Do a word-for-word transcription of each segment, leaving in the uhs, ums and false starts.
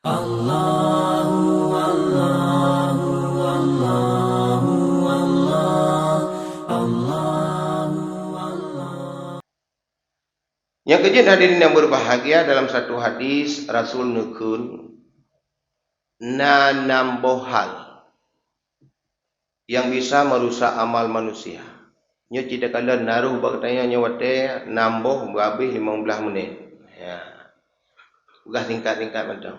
Allahu, Allahu, Allahu, Allah, Allahu, Allah. Nyang keujeuet hadirin yang berbahagia, dalam satu hadis Rasul neukheun na nam boh hal nyang bisa meurusak amal manusia. Nyoe cit takalon na rôh bak geutanyoe nyoe watée nam boh beuhabéh limong blaih menit. Ya. Peugah singkat-singkat mantong.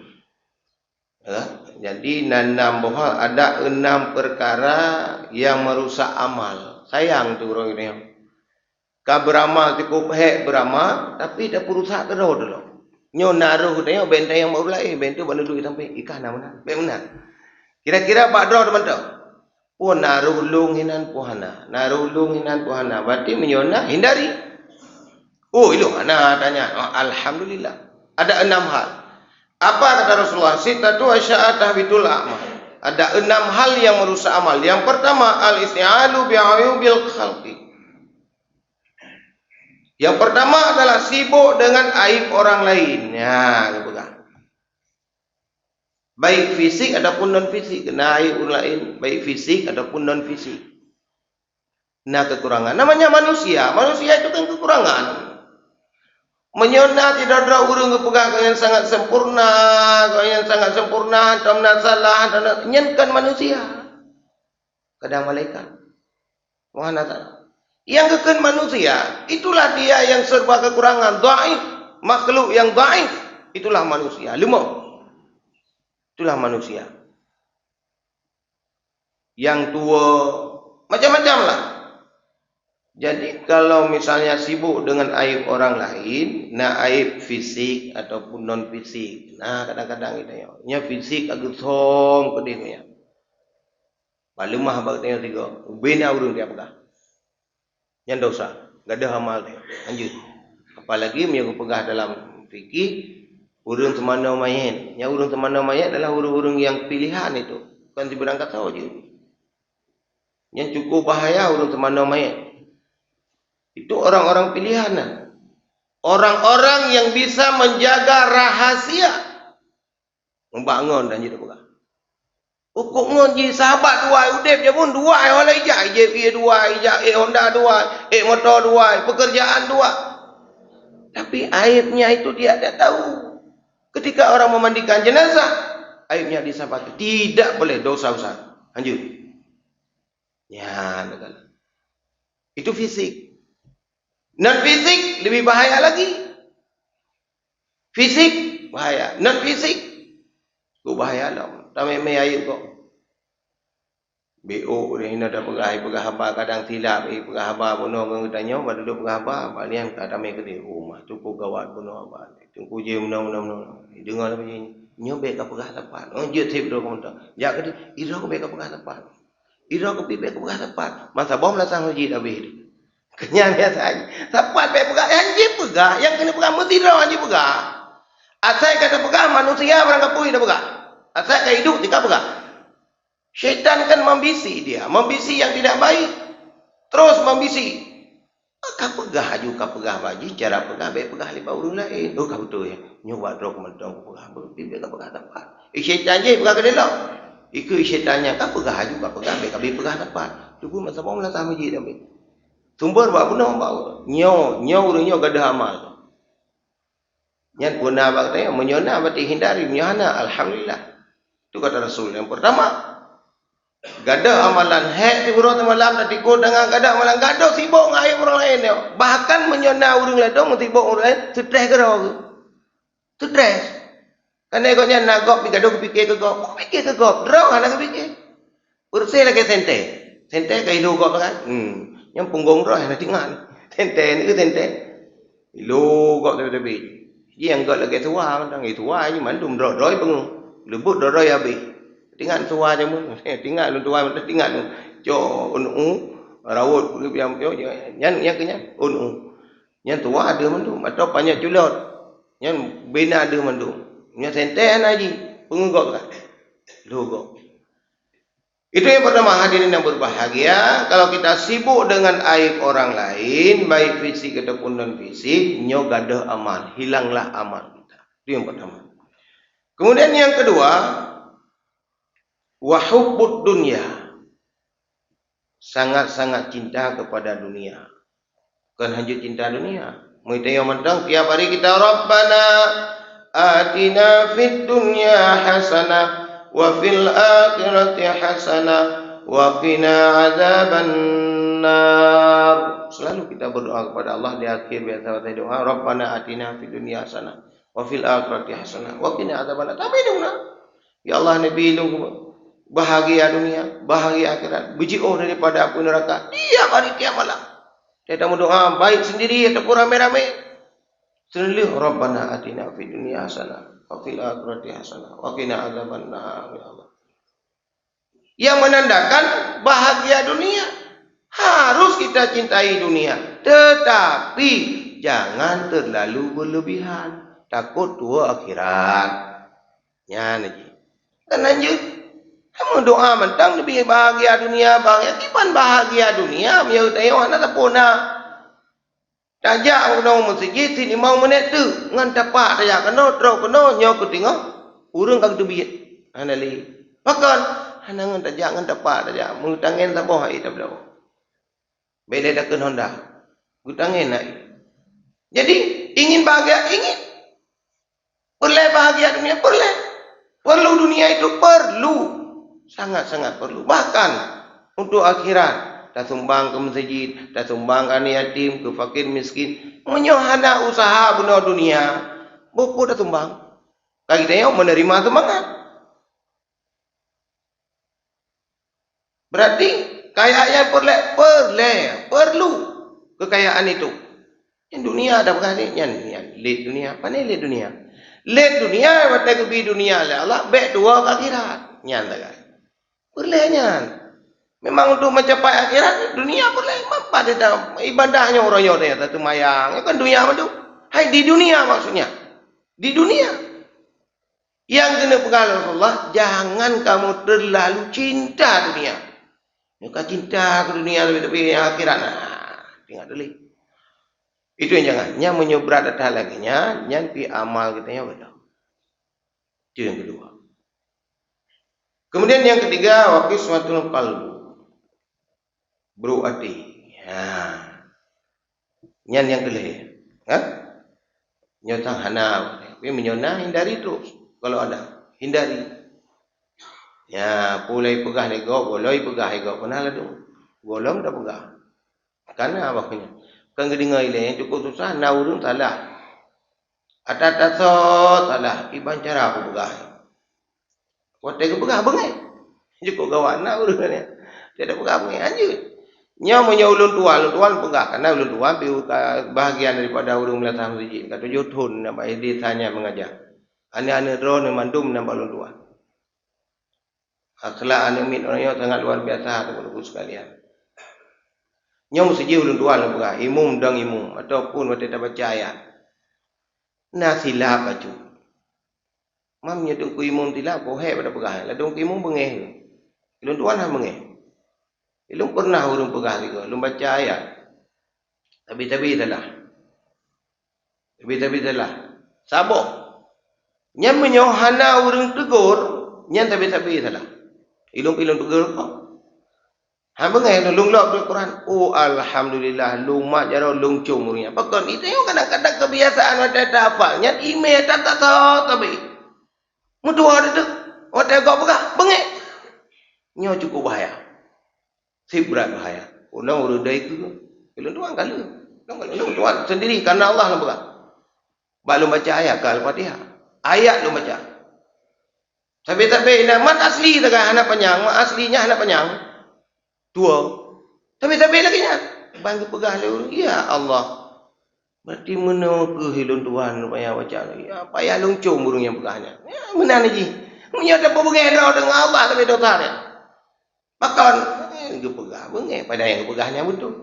Ya. Jadi na nam boh hal, ada enam perkara yang merusak amal. Sayang tu ureuëng nyoe. Ka beuramal cukup hék beuramal, tapi tapeurusak keudroe dulu. Nyoe na rôh geutanyoe benteng nyang bak ureuëng laén, benteng bak neudok sampéng, ikah na meunan, bék meunan. Kira-kira bak droe teumantong. Peue na rôh lôn hinan peue hana, na rôh lôn hinan peue hana. Berarti meunyoe na, hindari. Oh, ilôn hana tanya. Oh, alhamdulillah. Ada enam hal. Apa kata Rasulullah? Sittatu asya'a tahbitul a'mal. Ada enam hal yang merusak amal. Yang pertama, al-isti'alu bi'uyubil khalqi. Yang pertama adalah sibuk dengan aib orang lain. Ya, geupeugah. Baik fisik ataupun non fisik, kena aib ureuëng laén, baik fisik ataupun non fisik. Na kekurangan. Namanya manusia, manusia itu kan kekurangan. Meunyoe na sidroe-droe ureuëng geupeugah gobnyan sangat sempurna, gobnyan sangat sempurna, hantom na salah, hantom na, nyan kon manusia. Kadang malaikat. Subhanahu wa ta'ala. Yang geukheun manusia, itulah dia yang serba kekurangan, dhaif, makhluk yang dhaif, itulah manusia, lemah. Itulah manusia. Yang tua, macam-macam lah. Jadi, kalau misalnya sibuk dengan aib orang lain, na aib fisik ataupun non fisik, nah, kadang-kadang kita nyoe, nya fisik agak som pedih nya. Bak leumah bak tanyoe sigoe, ubena ureuëng dia peugah. Nyan dosa, gadoh amal teuh, hanjeuet. Apalagi meunyoe geupeugah dalam fikih, ureuëng teumanoe manyét. Nyan ureuëng teumanoe manyét adalah ureuëng-ureuëng nyang pilihan itu, bukan sibeurangkat sawoe jeuet. Nyan cukup bahaya ureuëng teumanoe manyét. Itu orang-orang pilihan nyan. Orang-orang yang bisa menjaga rahasia. Meubangon dan jeuet peugah. Ukuk ngon jih sahabat dua udeb jameun dua, eh, walai ijak, ijak, ijak dua, ijak, eh, Honda dua, eh, moto dua, pekerjaan dua. Tapi aibnya itu dia tidak tahu. Ketika orang memandikan jenazah, aibnya disampaikan. Tidak boleh, dosa besar. Lanjut. Ya, betul. Itu fisik. Non fisik lebih bahaya lagi. Fisik bahaya, non fisik tu bahaya lom. Tamé-mé ayeuk kok. B O ureuëng hina tapeugah, peugah haba kadang silap, eh, peugah haba bunoe ngon geutanyoe, bak dudoe peugah haba, bak nyan ka tamé keudeh, oh, mah, cukup gawat bunoe haba. Teungku jih meunoe, meunoe, meunoe. Deungoe lom jih, nyoe bék ka peugah sapat. Oh, jeuet seb droe keumeuntoe. Jak keudeh, idroe bék ka peugah sapat. Idroe keupi bék ka peugah sapat. Masa boh meulasah meuseujid habéh. Keunyan biasa. Sapat bék peugah, eh, han jipeugah, nyang keuneuk peugah meusidroe han jipeugah. Asai ka teupeugah manusia barang kapeue teupeugah. Asai ka iduek jih ka peugah. Syaitan kan membisik dia, membisik yang tidak baik. Terus membisik. Ka peugah aju, ka peugah bak jih, cara peugah bék peugah lé bak ureuëng laén. Oh, ka beutôi ya. Nyoe bak droe keumeuntoe kupeugah, bék ka peugah sapat. Eh, syaitan jih peugah keudeh lom. Ikeu syaitan nyan ka peugah aju, ka peugah bék ka peugah sapat. Teungku masa boh meulasah meuseujid habéh. Sumber bak bunoe bak nyoe, nyoe ureuëng nyoe gadoh amal. Nyan peue na bak geutanyoe, meunyoe na berarti hindari, meunyoe hana, alhamdulillah. Itu kata Rasul yang pertama. Gadoh amalan hék siuroe seumalam tatikot tangan gadoh amalan gadoh sibok ngon aib ureuëng laén nyoe. Bahkan meunyoe na ureuëng laén dong meusibok ureuëng laén, stres keudroe geuh. Stres. Karena gobnyan na gob di gadoh geupike keu gob. Geupike keu gob, droe hana geupike. Peureuseh lagée sentée. Sentée ka ilô gob kan? Hmm. Nyang punggong droe hana teuingat. Sentée ni ke sentée? Ilô gob teubiet-teubiet. Ji anggot lagée tuha mantong, eh, tuha ji mandum droe-droe peungeut. Leubeh droe-droe habéh. Teuingat tuha jameun. Teuingat lôn tuha mantong teuingat lôn. Cok ôn u, rawot peue nyang nyan, nyan keu nyan. Ôn u. Nyan tuha deuh mandum atau panyöt culot. Nyan bina deuh mandum. Nyan sentée hana ji, peungeut gob kan? Lô gob. Itu yang pertama, hadirin yang berbahagia, kalau kita sibuk dengan aib orang lain, baik fisik ataupun non fisik, nyoe gadoh amal, hilanglah amal kita. Itu yang pertama. Kemudian yang kedua, wa hubbud dunya. Sangat-sangat cinta kepada dunia. Bukan hanya cinta dunia. Meutayong mantong tiap hari kita, "Rabbana atina fid dunya hasanah wa fil akhirati hasanah wa qina adzabannar." Selalu kita berdoa kepada Allah di akhir biasa-biasa doa, "Rabbana atina fid dunya hasanah wa fil akhirati hasanah wa qina adzabannar." Tapi dia pernah, "Ya Allah, neubi lôn bahagia dunia, bahagia akhirat, beujiôh daripada apui neuraka." Tiap hari, tiap malam. Dia meudoa, baik sendiri ataupun ramé-ramé. Seuleuh, "Rabbana atina fid dunya hasanah, wa fil akhirati hasanah, wa qina adzabannar, ya Allah." Yang menandakan bahagia dunia. Harus kita cintai dunia, tetapi jangan terlalu berlebihan. Takut tuwoe akhirat. Nyan jih. Kan lanjut. Kamu doa mantong lebih bahagia dunia, bahagia. Kiban bahagia dunia, meunyoe tayong hana sapeue na. Tajak keunoe meuseujid silimong minét teuk, ngon tapak tajak keunoe, trok keunoe, nyoe keuteungoh, ureueng ka geuteubiet. Hana lé. Pakon? Hana ngon tajak, ngon tapak tajak, meutangen saboh hai tabloe. Bèk lé takheun honda. Geutangen hai. Jadi, ingin bahagia, ingin. Peureulèe bahagia dunia, peureulèe. Perlu dunia itu, perlu. Sangat-sangat perlu. Bahkan untuk akhirat, tasumbang keu meuseujid, tasumbang keu aneuk yatim, keu fakir miskin. Meunyoe hana useuha bunoe dunia, boh peue tasumbang. Ka geutanyoe meuneurimong sumbangan. Berarti kayaan peureulèe, peureulèe, perlu kekayaan itu. Nyan dunia dah peugah nyan, nyan lé dunia. Pane lé dunia? Lé dunia watèe geubi dunia lé Allah, bèk tuwoe keu akhirat. Nyan dah kan. Peureulèe nyan. Memang untuk mencapai akhirat, dunia peureulèe. Manfaat dah ibadah nyoe uroe nyoe dah, taseumayang. Kan dunia mandum. Hai di dunia maksudnya. Di dunia. Nyang keuneuk peugah Rasulullah, "Jangan kamu terlalu cinta dunia." Nyoe ka cinta keu dunia, tapi, tapi nyang akhirat, nah, ingat dulu. Itu yang jangan. Nyang meunyoe brat that lagèe nyan, nyan pi amal geutanyoe beutôi. Itu yang kedua. Kemudian yang ketiga, wa qismatul qalb. Brôk até. Ha. Nyan nyang keu lhèe. Ha? Nyoe sang hana. Tapi meunyoe na, hindari terus. Kalau ada, hindari. Ya, peue lôn peugah lé gob, goh lôn peugah lé gob, peue na ladôm. Gohlom tapeugah. Kana bah nyoe. Kan geudeungoe ilèe, cukup susah, na ureueng salah. Ata tasot salah, kiban cara kupeugah. Watèe geupeugah beungèh. Jukuk gawat na ureueng nyan. Dia dak peugah beungèh, hanjeuet. Nyoe meunyoe ulôn tuan, ulôn tuan peugah, karena ulôn tuan pi, bahagian daripada ureueng meunasah meuseujid. Ka tujoh thon na bak S D nyan mengajar. Aneuk-aneuk droeneuh mandum na bak ulôn tuan. Akhlak aneuk miet uroe nyoe sangat luar biasa, teungku-teungku sekalian. Nyoe meuseujid ulôn tuan lôn peugah, imum dong imum, ataupun watèe tabaca ayat. Na silap bacut. Mam nyoe teungku imum silap, boh hèk pada peugah, ladôm teungku imum beungèh. Ulôn tuan hana beungèh. Ulôn pernah ureueng peugah sigoe, lôn baca ayat. Tabi-tabi salah. Tabi-tabi salah. Saboh. Nyan meunyoe hana ureueng teugor, nyan tabi-tabi salah. Ilôn-ilôn teugor kok. Ha beungèh lôn lop di Quran. Oh, alhamdulillah, lôn mat jaroe lôn com ureueng nyan. Pakon? Itu nyoe kadang-kadang kebiasaan watèe tahafal nyan imé that-that sabe. Meutuha teuk. Watèe gob peugah, beungèh. Nyoe cukup bahaya. Sibrat bahaya. Ulôn ureueng dai keu. Ulôn tuan ka lheueh. Ulôn, ulôn tuan sendiri karena Allah lôn peugah. Bak lôn baca ayat ka Al-Fatihah. Ayat lôn baca. Sabe-sabe na mat asli taga hana panyang, mat asli nyan hana panyang. Tuwoe. Sabe-sabe lagèe nyan. Ban geupeugah lé ureueng, "Ya Allah. Berarti meunoe keuh ulôn tuan payah baca. Ya, payah lôn com ureueng nyang peugah nyan." Ya, meunan jih. Meunyoe tapeubeungèh droe deungon Allah, tapi dosa nyan. Pakon? Eh, geupeugah beungèh, padahai nyang geupeugah nyan beutôi.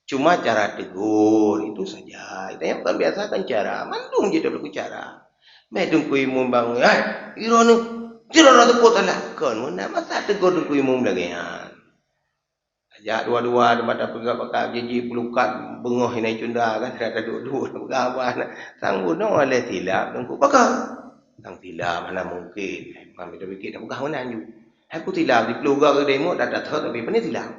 Cuma cara tegur itu saja. Kita yang bukan biasa kan cara. Mandum je dah berlaku cara. Meh teungku imum bang, "Hai, droeneuh, droeneuh teupot salah." Kon meunan masa tegur teungku imum lagèe nyan. Ajak dua-dua di mata peugah pakai jiji peulukat beungoh inai cunda kan, ada dua-dua peugah abah. Sang bunoe lé silap teungku. Pakon? Tang silap, hana mungken. Mami tapiké, tapeugah meunan ju. Hai ku silap, di ploh goe keudéh mot, dak that, tapi pane silap.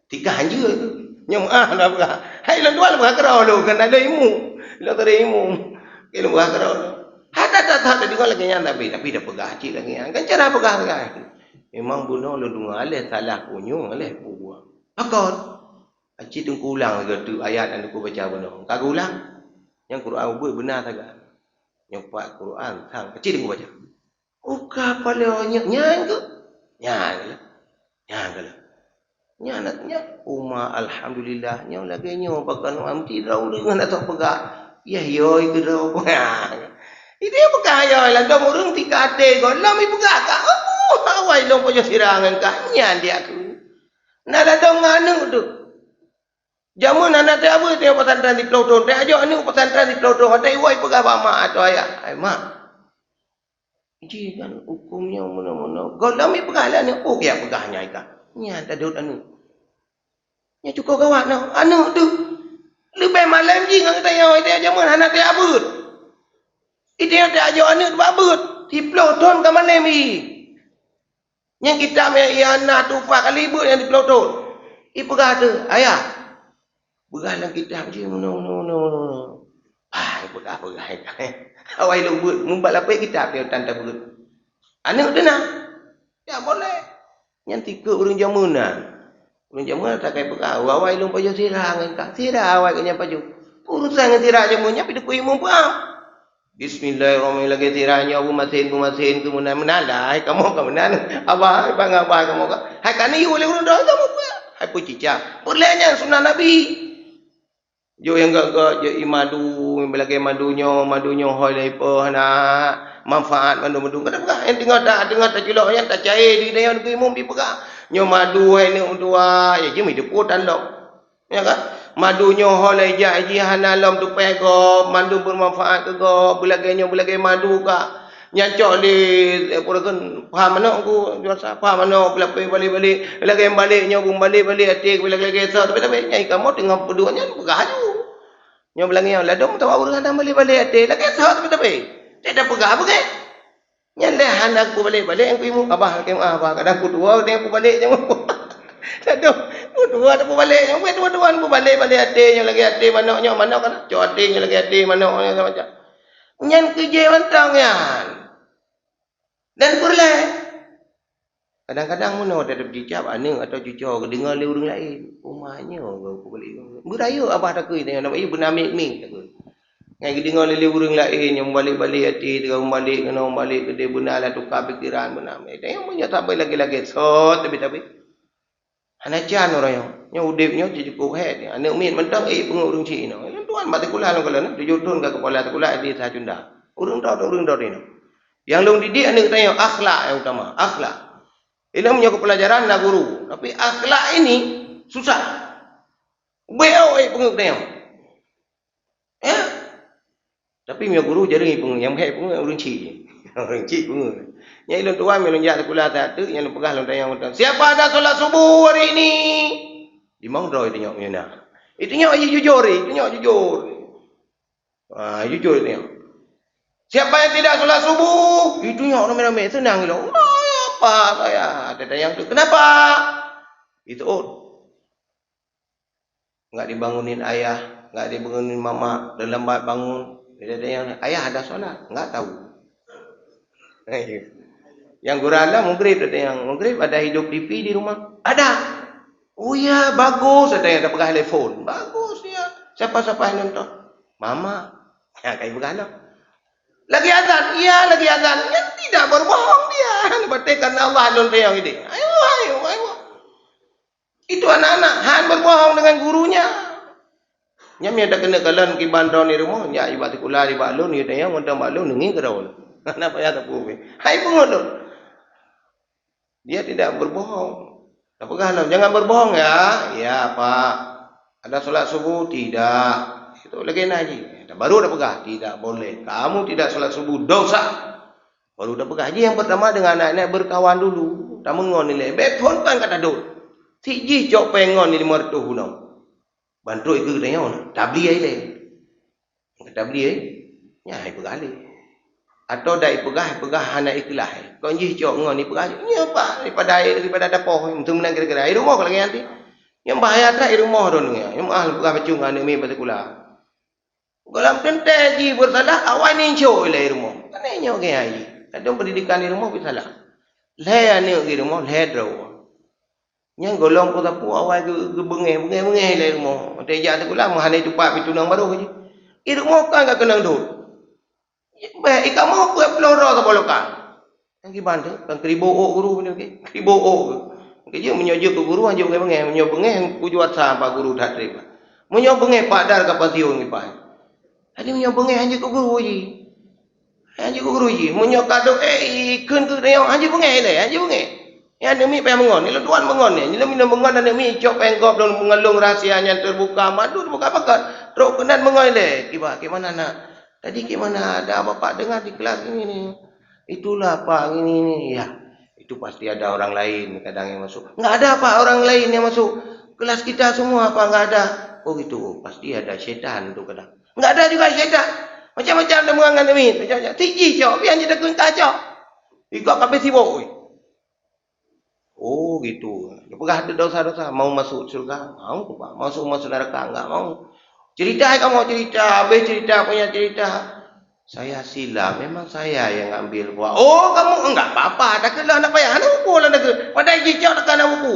Tiga hanjeuet tu. Nyoe meuah dah peugah. Hai lôn tuan peugah keudroe lôn, kan ada ilmu. Lôn tadi ilmu. Ilmu peugah keudroe lôn. Hai dak that, dak deungoe lagèe nyan tapi, tapi dah peugah cit lagèe nyan. Kan cara peugah lagèe nyan. Memang bunoe lôn deungoe aléh salah punyueng, aléh pubuet. Pakon? Aci teungku ulang lagèe tu ayat nyang teungku baca bunoe. Ka geuulang? Nyang Quran ubit beuna sagai. Nyoe pat Quran sang keuci teungku baca. Uka pale nyan, nyan ke? Nyan ke lah. Nyan ke lah. Nyan nak nyan. Uma alhamdulillah. Nyoe lagèe nyoe bak kanu am ti droe ureueng hana sok peugah. Yah yoi keu droe. Itu yang peugah yoi lah dong ureueng tika até goh. Lom ipeugah ka. Oh, awai lom pajoh sira ngon ka. Nyan dia aku. Nah ladong ngan aneuk tu. Jameun hana teuabeuet teuh pesantren siploh thon, teuajok aneuk pesantren siploh thon, watèe iwoe peugah bak mak atau ayah, "Hai mak, ji kan huköm nyoe meunoe-meunoe." Gohlom ipeugah lé aneuk, "Oh, ya peugah nyan ka. Nyan tadot aneuk. Nyan cukup gawat noh, aneuk tu. Leubeh malém ji ngon geutanyoe, watèe jameun hana teuabeuet. Iteuh teuajok aneuk bak beuet, siploh thon ka malém i." Nyang kitab nyang I'anah, Tuhfah, ka libeuet nyang siploh thon. Ipeugah teuh, "Ayah, peugah lam kitab jih meunoe, meunoe, meunoe, meunoe." Ah, ipeugah, peugah. Awai lôn beuet, mubat lapék kitab dia tan tabeuet. Aneuk teuh na. Ya, boleh. Nyan tikeu ureueng jameun nyan. Ureueng jameun takai peugah, "Awai lôn pajoh sira ngon ka." Sira awai keu nyan pajoh. Urusan ngon sira jameun nyan pih dikui muphom. Bismillahirrahmanirrahim. Lagèe sira nyoe beumasen-beumasen keu meunan-meunan lah. Hai kamoe ka meunan. Abah, bang abah kamoe ka. Hai ka neuyue lé ureueng droe kamoe peuet. Hai peucicak. Peureulèe nyan sunah Nabi. Jok nyang gèt-gèt, jok i madu, lagèe madu nyoe, madu nyoe hôi lé ipoh na manfaat mandum-mandum. Ka tapeugah, nyang teungoh ta-, teungoh taculok nyan tacai di dayon keu imum dipeugah. Nyoe madu hai neuk dua, ya jeuem ideup tan lom. Ya kan? Madu nyoe ho lé jak jih hana lom tupèh gob, mandum beumanfaat keu gob, beulagèe nyoe beulagèe madu ka. Nyan cok lé, eh, peue kheun, paha manok ku, juasa paha manok, beulapéh balek-balek, lagèe balek nyoe beubalek-balek até, beulagèe-lagèe sot, tapi-tapi nyai kamoe teungoh peuduek nyan peugah aju. Nyoe beulagèe nyoe ladôm tawa ureueng hana balek-balek até, lagèe sot, tapi-tapi. Cit tapeugah beugèt. Nyan lé hana kubalek-balek nyang kuimu, abah lakèe meu'ah, bah, kadang kutuwo, kadang kubalek nyang. Adoh, kutuwo, kubalek nyang, weh, tuwo-tuwo kubalek-balek até nyang lagèe até manok nyoe, manok kan, cok até nyang lagèe até manok nyoe, macam. Nyan keujeuet mantong nyan. Dan peureulèe. Kadang-kadang meunoe tateupeue jicab aneuk atau cucoe geudeungoe lé ureueng laén. Uma nyoe geuh kubalek. Beurayeuk abah takheun, tanyong nama, "Ié beuna miet-miet," takheun. Ngai geudeungoe lé ureueng laén nyang balek-balek até, teuka balek keunoe balek keudeh, beuna lah tuka pikeran, beuna. Eh, tanyong meunyoe sabe lagèe-lagèe sot, tapi-tapi. Hana can uroe nyoe. Nyoe udép nyoe cukôp hèk. Aneuk miet mantong, eh, peungeut ureueng chik inoe. Lôn tuan bak sikula lôn kalon, tujoh thon ka keupala sikula S D Sahacunda. Ureueng droe, ureueng droe inoe. Nyang lôn didik aneuk tanyoe akhlak nyang utama, akhlak. Ilôn nyoe keupelajaran na guru, tapi akhlak ini susah. Ubé awai peungeut tanyoe. Ya. Tapi meunyoe guru jareueng peungeut, nyang bèk peungeut ureueng chik. Ureueng chik peungeut. Nyan ilôn tuan meunyoe lôn jak sikula that teuk, nyan lôn peugah lôn tanyong, "Siapa ada solat subuh hari ini?" Limong droe itunyok meunyoe na. Itunyok jih jujur, itunyok jujur. Ha, jujur itunyok. "Siapa yang tidak solat subuh?" Itunyok ramé-ramé, seunang ilôn. "Oh, apa saya?" Ada tanyong tu. "Kenapa?" Itu, oh. Enggak dibangunin ayah, enggak dibangunin mama, terlambat bangun. Dia tanya, "Ayah ada solat?" "Enggak tahu." Yang gurala maghrib, dia tanya, "Maghrib ada hidup T V di rumah?" "Ada." "Oh ya, bagus," dia tanya, dah pegang handphone. "Bagus ya. Siapa-siapa yang nonton?" "Mama." Ya, kayak begitu. "Lagi azan?" "Iya, lagi azan." Ya, tidak berbohong dia. Berarti karena Allah lôn tanyong ini. Ayo, ayo, ayo. Itu anak-anak han berbohong dengan gurunya. Nyan meunyo takeuneuk kalon kiban droe di rumoh, nyak i bak sikula, i bak lôn, i tanyong mantong bak lôn, neungieng keudroe. Hana payah tapeuhôi. Hai peungeut lôn. Dia tidak berbohong. Tapeugah lom, "Jangan berbohong ya." "Ya, Pak." "Ada solat subuh?" "Tidak." Itu lagèe na jih. Baru tapeugah, "Tidak boleh. Kamu tidak solat subuh, dosa." Baru tapeugah. Jadi nyang pertama dengan anak-anak berkawan dulu. Tameungon nilai. Bèk phôn kan ka tadot. Sijih cok péng ngon limong reutôh bunoe. Ban trok ikeue geutanyoe, tabli ilèe. Ka tabli, eh? Nyan hai peugah lé. Atau dak ipeugah, ipeugah hana ikhlas. Kon jih cok ngon ipeugah, nyoe pak daripada, daripada tapoh, meunan kira-kira. Di rumoh lagèe nyan ti. Nyang bahaya that di rumoh droeneuh. Nyang meu'ah peugah bacut ngon aneuk miet bak sikula. Gohlom teuntèe jih bersalah, awai neucok ilèe di rumoh. Kan nyoe gaya jih. Kadang pendidikan di rumoh bersalah. Lhèe aneuk di rumoh, lhèe droe. Nyang gohlom peue sapeue awai geu-, geubeungèh, beungèh-beungèh ilèe di rumoh. Watèe jak sikula, meuhana tupat pintoe nyang barô jih. Di rumoh kan ka keunong dot. Bèk, i kamoe peuet ploh droe saboh lokal. Nyang kiban teuh, kan keu ribôk ôk guru beuneuh, oke? Keu ribôk ôk. Oke, jeuet meunyoe jeuet keu guru, hanjeuet beungèh-beungèh. Meunyoe beungèh, kujuat sa bak guru that trép. Meunyoe beungèh, pak dar ka pensiun kiban. Jadi, meunyoe beungèh, hanjeuet keu guru jih. Hanjeuet keu guru jih. Meunyoe ka dok, eh, ikheun keu deungon, hanjeuet beungèh ilèe, hanjeuet beungèh. Nyan aneuk miet payah meungon. Lôn tuan meungon nyan. Lôn minong meungon aneuk miet, icok péng gob lôn, meungon lôn rahsia nyan teubuka, mandum teubuka pakat. Trok keunan meungon ilèe. Kiban, kiban na? Tadi kiban na, ada bapak dengar di kelas ini ni. Itulah, Pak, ini, ini. Ya, itu pasti ada orang lain kadang yang masuk. Nggak ada, Pak, orang lain yang masuk. Kelas kita semua, Pak, nggak ada. Oh, gitu. Oh, pasti ada syaitan tu kadang. Nggak ada juga syaitan. Macam-macam dah meungon aneuk miet. Macam-macam. Tiji cok, pian je takheun ka cok. Ikot ka habéh sibuk, oi. Oh, gitu. Dia peugah ada dosa-dosa. Mau masuk syurga? Mau, Pak. Masuk, masuk neraka? Enggak mau. Cerita kamu cerita. Habéh cerita punya cerita. Saya silap. Memang saya yang ambil buah. Oh, kamu enggak apa-apa. Takutlah anak payah. Anak buku lah takut. Padahal cicak takkan anak buku.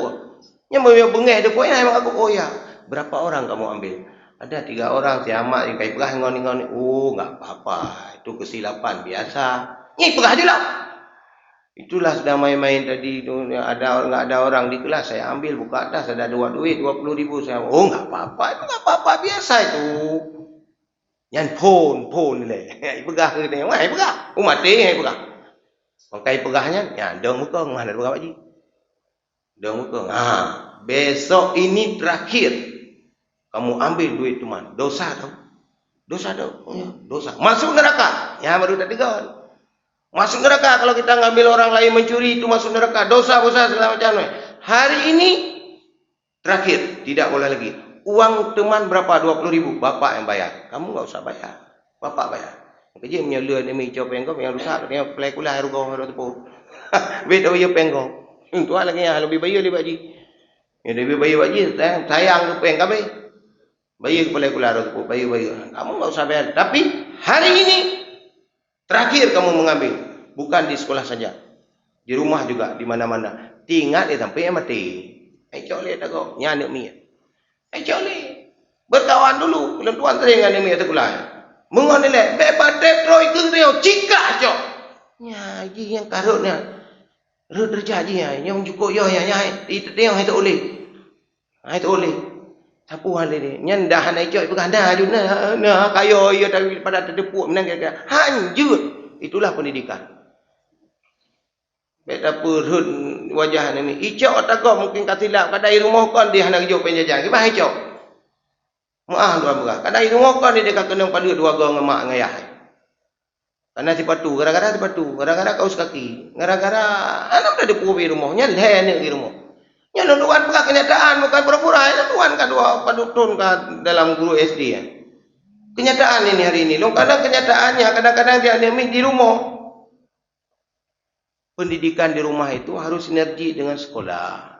Yang mau beungeh dia pun, yang aku, oh ya. Berapa orang kamu ambil? Ada tiga orang, si Ahmad yang kai peugah ngon, ngon. Oh, enggak apa-apa. Itu kesilapan biasa. Ni peugah je lah. Itulah sedang main-main tadi tu, ada, nggak ada orang di kelas, saya ambil buka tas, ada dua duit dua puluh ribu, saya, "Oh, nggak apa-apa, itu nggak apa-apa, biasa itu." Nyan phon, phon lé. Ipeugah ke dia, "Wah, ipeugah." Oh, mati, ipeugah. Maka ipeugah nyan, ya, dong muka, mana dua bak ji. Dong muka. Ha, besok ini terakhir. Kamu ambil duit teman. Dosa tau. Dosa tau. Ya, dosa. Masuk neraka. Ya, baru tak tegur. Masuk neraka kalau kita ngambil orang lain mencuri, itu masuk neraka. Dosa besar segala macam. Hari ini terakhir, tidak boleh lagi. Uang teman berapa? Dua puluh ribu. Bapak yang bayar. Kamu nggak usah bayar. Bapak bayar. Kerja menyelua demi copeng kau yang rusak, yang pelai kulah rugoh, rugoh tepuk. Beda bayar peng kau. Tuan lagi yang lebih bayar lebih baji. Yang lebih bayar baji, sayang, sayang tu peng kau. Bayar kepala kulah rugoh tepuk, bayar, bayar. Kamu nggak usah bayar. Tapi hari ini terakhir kamu mengambil, bukan di sekolah saja. Di rumah juga, di mana-mana. Ingat dia sampai mati. Eh, cok lé takut. Nya aneuk miet. Eh, cok lé. Berkawan dulu. Lôn tuan sering dengan aneuk miet sekolah. Mengon ilek. Bek batai troi keu dia. Cikak, cok. Nya, jih yang karut nya. Rut derajat jih, nya. Yang cukup, ya, ya, ya. Itu dia yang itu oleh. Hai tu ulih. Sapeue hal ini? Nyan dah hana icok ipeugah na jeuet na, na kayo iya tapi pada teudeupuek meunan kira-kira. Hanjeuet. Itulah pendidikan. Bèk tapeurhot wajah aneuk miet. Icok ata gob mungkin ka silap, kadang i rumoh kon di hana geujok péng jajan. Kiban icok? Meu'ah lôn peugah. Kadang i rumoh kon di ka keunong padub dua goe ngon mak ngon ayah. Kana sipatu, gara-gara sipatu, gara-gara kaos kaki, gara-gara aneuk dah dipuwoe di rumoh, nyan lhèe aneuk di rumoh. Nyan lôn tuan peugah kenyataan, bukan pura-pura, lôn tuan ka dua padub thon ka dalam guru S D, ya. Kenyataan ini hari ini, lôn kadang kenyataannya kadang-kadang dia aneuk miet di rumoh. Pendidikan di rumah itu harus sinergi dengan sekolah.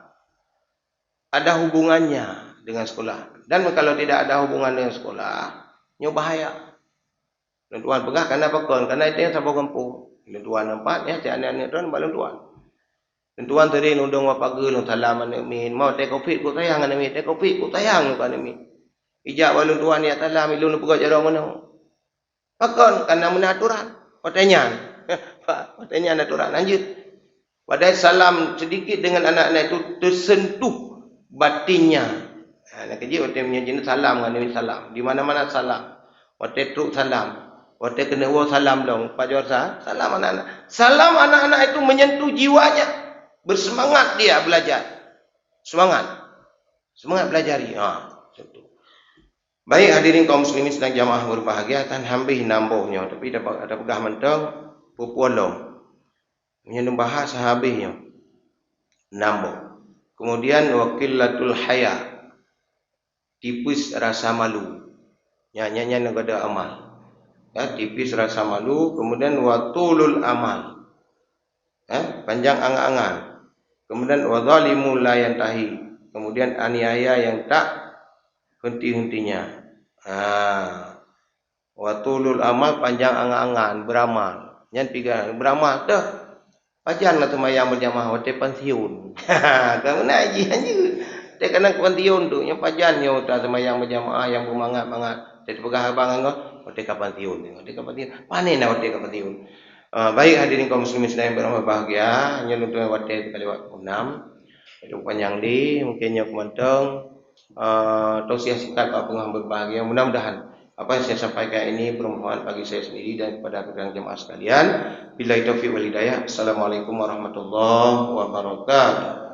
Ada hubungannya dengan sekolah. Dan kalau tidak ada hubungan dengan sekolah, nyoe bahaya. Lôn tuan peugah kana pakon, kana itu saboh gampông. Lôn tuan nampak, ya, si aneuk-aneuk droen bak lôn tuan. Lôn tuan sering udong bak pageue lôn salam aneuk miet, "Mau teh Covid ku sayang aneuk miet, teh Covid ku sayang aneuk miet." Ijak bak lôn tuan ya salam, ilôn peugah jaroe meunoe. Pakon? Kana meunan aturan. Watèe nyan. Watèe nyan aturan. Lanjut. Padahai salam sedikit dengan anak-anak itu tersentuh batinnya. Ha, nak kejut watèe meunyoe jeuneuh salam ngon salam. Di mana-mana salam. Watèe trok salam. Watèe keuneuk woe salam dong. Pak Johor sa-, salam anak-anak. Salam anak-anak itu menyentuh jiwanya. Bersemangat dia belajar. Semangat. Semangat belajar. Ha, macam tu. Baik, hadirin kaum muslimin sidang jamaah berbahagia, tan habéh nam boh nyoe, tapi dah, dah peugah mantong, peue-peue lom. Meunyoe neubahas habéh nyoe. Nam boh. Kemudian, wa qillatul haya. Tipis rasa malu. Nyan, nyan, nyan goda amal. Ya, tipis rasa malu, kemudian wa tulul amal. Ya, panjang angan-angan. Kemudian wa zalimu la yantahi. Kemudian aniaya yang tak henti-hentinya. Ha. Wa tulul amal, panjang angan-angan, beramal. Nyan tiga, beramal dah. Pajan lah seumayang berjamaah watèe pensiun. Ka meunan jih anjir. Watèe kadang pensiun tu, nyang pajan nyoe ta seumayang berjamaah nyang beumangat-mangat. Watèe peugah abang ngon, watèe ka pensiun, watèe ka pensiun. Panen dah watèe ka pensiun. Ah, baik hadirin kaum muslimin sidang yang berbahagia, nyoe lôn tuan watèe ka lewat pukul enam. Itu panjang di, mungkin nyoe keumantong, eh, tausiah singkat bak peungeuh berbahagia. Mudah-mudahan apa yang saya sampaikan ini bermanfaat bagi saya sendiri dan kepada rekan jemaah sekalian. Billahi taufiq wal hidayah. Assalamualaikum warahmatullahi wabarakatuh.